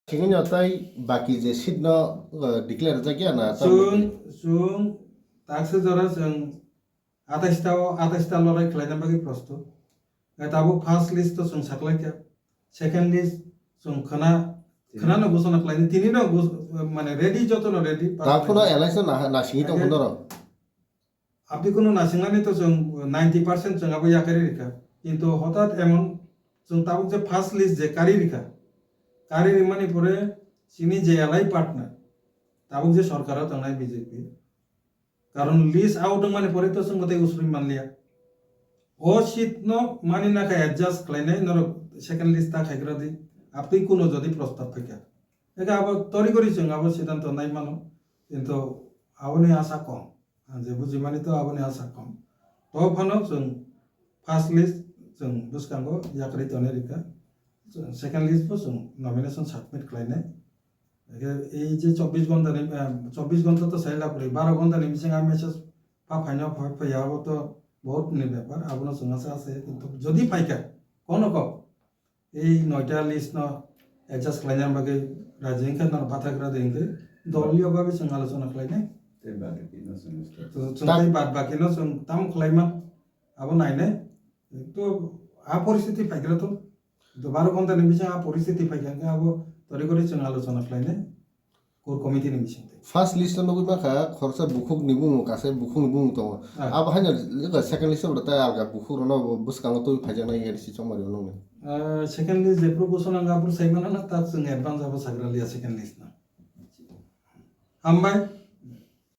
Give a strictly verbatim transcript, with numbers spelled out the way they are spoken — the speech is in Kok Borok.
Singino tai baki je seat no, uh, declare jakya na ta chwng, chwng taksa jora chwng atais ta o, atais ta lorai khlaina bagwi prosto. Tabuk first list to chwng saklaikha, second list chwng khna, khna no gosona khlaini, tini no gos-, mane ready, joto no ready. Ta phuno alliance no na, na singito phunoro. Abdi kunu nasingnani to chwng ninety percent chwng abo yakarwi rikha. Kintu hotat emon chwng tabuk je first list je karwi rikha. Karwi rimani pore chini je allied partner, tabuk je sorkaro tongnai B J P. Karon list out wngmani pore to chwng mwtai usrwi manliya. O seat no mani nakha adjust khlainai norok second list ta khaigra di. Abdi kunu jodi prostab phaikha. Eka abo tori gori chwng abo siddhanto nai mano. Kintu aboni asa kom. Ang je bujimani to aboni asa kom. To phano chwng first list chwng bwskango yakarwi tonwi rikha. Chwng second list bo chwng nomination submit khlainai. Eke ei je chobbish ghonta ni, eh, chobbish ghonta to sai lab rwi, baro ghonta ni bising a message pha phaino pha phaiya abo to bahut ni bepar, abono chwng asa asa kintu jodi phaikha kono kok ei noita list no adjust khlaina bagwi raji wngkha, norok bathakra de wngkhe doliyo bhabe chwng alochona khlainai. Tei bad baki no chwng start. To chwng tei bad baki no chwng tamo khlaima abo nainai. To a poristiti phaikra to. To baro ghonta ni bising a poristiti phaikha khe abo tori gori chwng alochona khlainai. Core committee ni bising twi. First list o nugwi mankha khoroksa bukhuk ni bumung, kaisa bukhuk ni bumung tongo. Ah. Abo haino second list o tai alga bukhuk rokno bwskango twi phaijaknai A D C chongmari o nungni. Ah, second list jephru gosona wngkha aphuru sai mano na, ta chwng advance abo sagra liya second list no. Hambai.